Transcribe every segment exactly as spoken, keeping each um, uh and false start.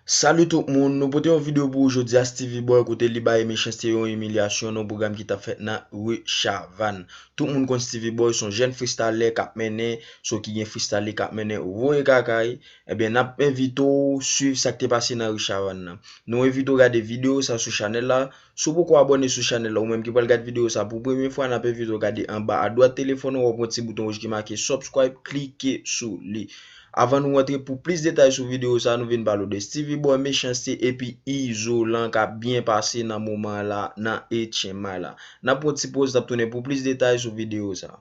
Salut tout moun, nou pote yon videyo pou ou jodi a, Steevy Boy, kote li bay Mechanste yon imilyasyon nan yon pwogram ki t ap fèt nan ri Chavann. Tout moun konn Steevy Boy, se yon jèn freestylè k ap mennen, so ki gen freestyle li k ap mennen, voye kakay. Ebyen, n ap envite w swiv sa k te pase nan ri Chavann nan. Nou envite w gade videyo sa sou chanèl la. Si w poko abòne sou chanèl la, ou menm ki pral gad videyo sa pou premye fwa, n ap envite w gade anba adwat telefòn ou, w ap wè yon ti bouton wouj ki make subscribe, klike sou li. Avan nou rantre, pou plis detay sou videyo sa, nou vin pale w de Steevy Boy, Mechanste epi Izolan k ap byen pase nan moman la nan Etchen May la. N ap pran ti poz, n ap tounen pou plis detay sou videyo sa.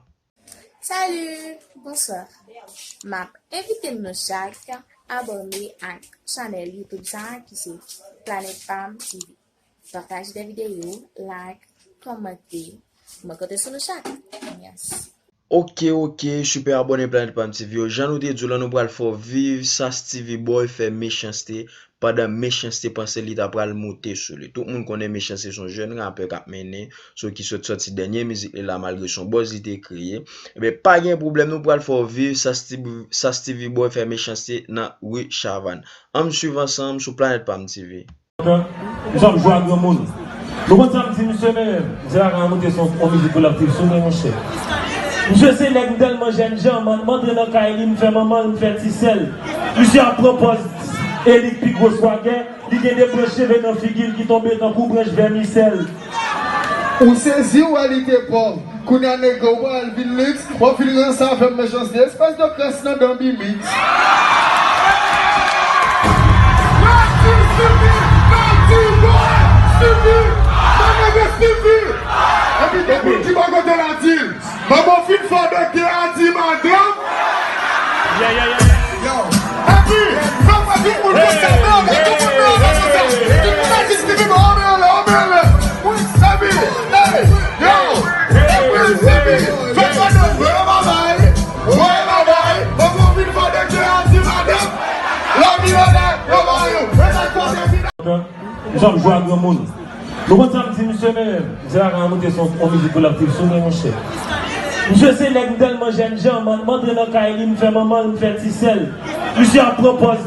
Salut, bonswa. M ap envite nou chak abòne ak chanèl YouTube sa ki se Planet Pam T V. Pataje de videyo, like, kòmante. Mwen konte sou nou chak. Yes. Ok, ok, super abòne Planet Pam T V yo. Jan nou te di w lan, nou pral fè w viv sa Steevy Boy fè Mechanste pandan Mechanste panse li ta pral moute sou li. Tout moun konnen Mechanste se yon jèn rapè k ap mennen, so ki sot sòti dènye mizik li la malgre se yon buzz li te kreye. Ebyen, pa gen pwoblèm, nou pral fè w viv sa Steevy, sa Steevy Boy fè Mechanste nan ri Chavann. Ann swiv ansanm sou Planet Pam T V. Misye ap jwe a granmoun. Nou konn sa m di misye menm? Misye pa ka monte sou yon mizik pou l ap viv sou mwen, monchè. Misye se nèg m tèlman jènjan, m antre nan kay li, m fè manman l, m fè ti sè l. Misye ap pran pòz e li k pi gwo swagè, li gen de branch cheve nan figi l ki tonbe tankou branch vèmisèl. Ou sezi, w wè li te pòv. Kounye a nèg ou pral vin liks, w ap vin ranse avè m Mechanste, espès de krès nan dan Bimix. Mèsi Steevy, mèsi boy, Steevy, mwen nèg Steevy. Epi tout moun ki bò kote la di, manman w fin fè de kè a di madanm. Epi, fè m wè tout moun konsa, non, non, tout moun nan, non, konsa. Tout moun nan di Steevy, bon, anmèle, anmèle. Wi, Steevy, hey, yo, epi Steevy, fè m wè de vre bagay. Vre bagay, manman w fin fè de kè a di madanm. Lòm milionè, yo ba yo, e sa k pase final. Misye ap jwe a granmoun. Nou konn sa m di misye menm? Misye pa ka monte sou yon mizik pou l ap viv sou mwen, monchè. Misye se nèg m tèlman jènjan, m antre nan kay li, m fè manman l, m fè ti sè l. Misye ap pran pòz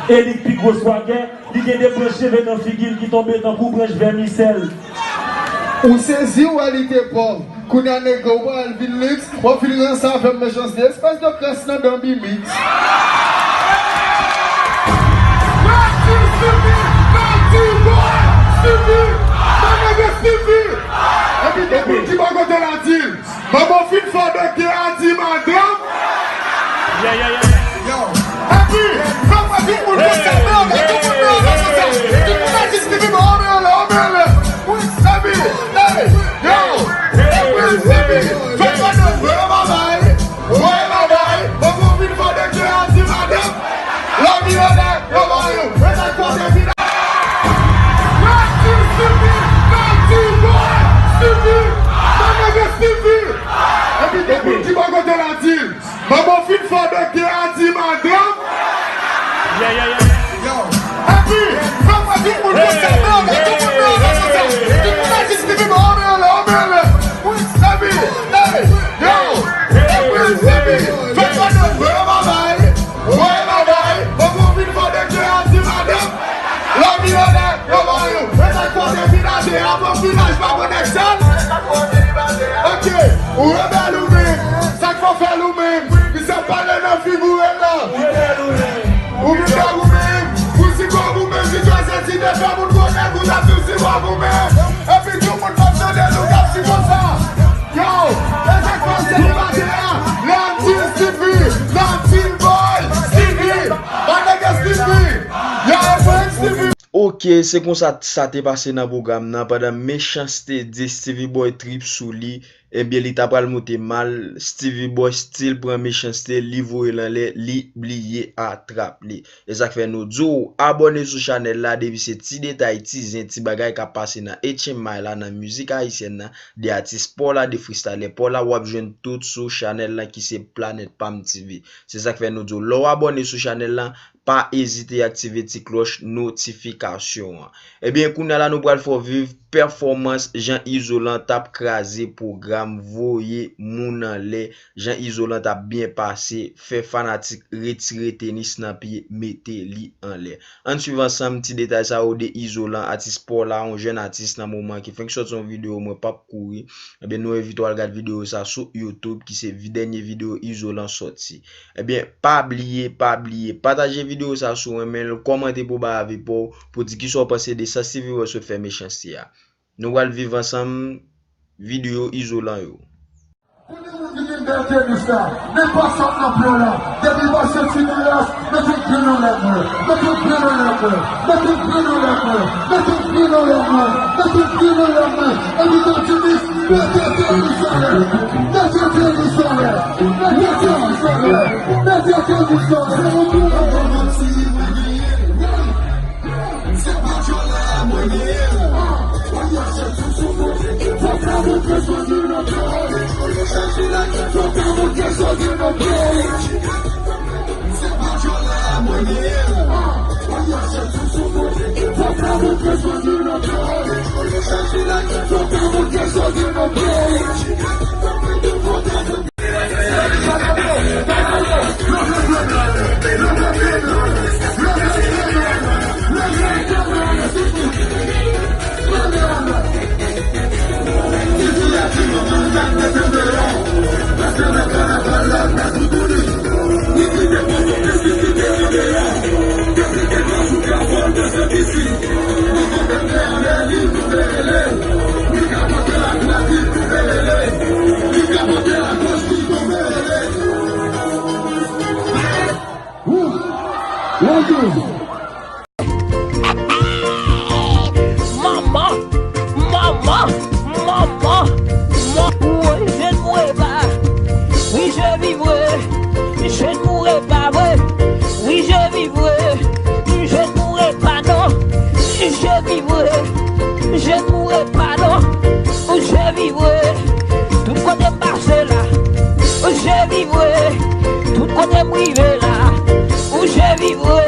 e li k pi gwo swagè, li gen de branch cheve nan figi l ki tonbe tankou branch vèmisèl. Ou sezi, w wè li te pòv. Kounye a nèg ou pral vin liks, w ap vin ranse avè m Mechanste, espès de krès nan dan Bimix. Mèsi Steevy, mèsi boy, Steevy, mwen nèg Steevy. Epi tout moun ki bò kote la di, manman w fin fè de kè a di madanm. Yo, epi, fè m wè tout moun konsa, non, non, tout moun nan, non, konsa. Tout moun nan di Steevy, bon, anmèle, anmèle. Wi, Steevy, hey, yo, epi Steevy, fè m wè de vre bagay. Vre bagay, manman w fin fè de kè a di madanm. Lòm milionè, yo ba yo, e sa k pase final. Mèsi Steevy, mèsi boy, Steevy, mwen nèg Steevy. Epi tout moun ki bò kote la di, manman w fin fè de kè a di madanm. Yo, epi, fè m wè tout moun konsa, non, non, tout moun nan, non, konsa. Tout moun nan di Steevy, bon, anmèle, anmèle. Wi, Steevy, hey, yo, epi Steevy, fè m wè de vre bagay. Vre bagay, manman w fin fè de kè a di madanm. Lòm milionè, yo ba yo, e sa k pase final de a bon final, pa bon nèg sèl. Ok, ou rebèl ou menm, sa k fè w fè l ou menm? Misye ap pale nan figi w la. Ou vin bèl ou menm, ou si kòb ou menm, si twazè ti de fè moun konnen, ou t ap di w si kòb ou menm. Epi tout moun p ap tande nou k ap di konsa. Yo, e sa k pase maten an? Lè m di Steevy, lè m di boy, Steevy, mwen nèg Steevy. Yo, mwen Steevy. Ok, se konsa sa te pase nan pwogram nan. Pandan Mechanste di Steevy Boy trip sou li, ebyen li ta pral moute mal, Steevy Boy still pran Mechanste, li voye l anlè, li bliye atrap li. E sa k fè nou di w abòne sou chanèl la depi se ti detay, ti zen, ti bagay k ap pase nan Etchen May la, nan mizik ayisyèn nan, de atis pa w la, de freestylè pa w la, w ap jwenn tout sou chanèl lan ki se Planet Pam T V. Se sa k fè nou di w, lè w abòne sou chanèl lan, pa ezite aktive ti klòch notifikasyon an. Ebyen, kounye a la nou pral fè w viv pèfòmans, jan Izolan t ap kraze pwogram, voye moun anlè, jan Izolan t ap byen pase, fè fanatik retire tenis nan pye, mete li anlè. Ann swiv ansanm ti detay sa yo de Izolan, atis pa w la, yon jèn atis nan moman ki fenk sòti yon videyo, mwen p ap kouri. Ebyen, nou envite w al gad videyo sa sou YouTube, ki se vi-, dènye videyo Izolan sòti. Ebyen, pa bliye, pa bliye, pataje videyo sa si w renmen l, kòmante pou bay avi pa w, pou di kisa w panse de sa Stevie Wonder sot fè Mechanste a. Nou pral viv ansanm videyo Izolan yo. Kote moun ki gen bèl tenis la? Nenpòt sa k nan pye w la. Depi w pa soti nan rès, mete pye nan lè mwen. Mete pye nan lè mwen. Mete pye nan lè mwen. Mete pye nan lè mwen. Mete pye nan lè mwen. Epi nan tenis, mete tenis anlè. Mete tenis anlè. Mete tenis anlè. Mete tenis anlè. Se yon pye. Manman, manman, manman, manman. Wi, je ne mourrai pas. Oui, je vivrai. Je ne mourrai pas, oui. Oui, je vivrai. Je ne mourrai pas, non. Je vivrai. Je ne mourrai pas, non. Je vivrai. Tout kote m pase la, je vivrai. Tout kote m rive la, je vivrai.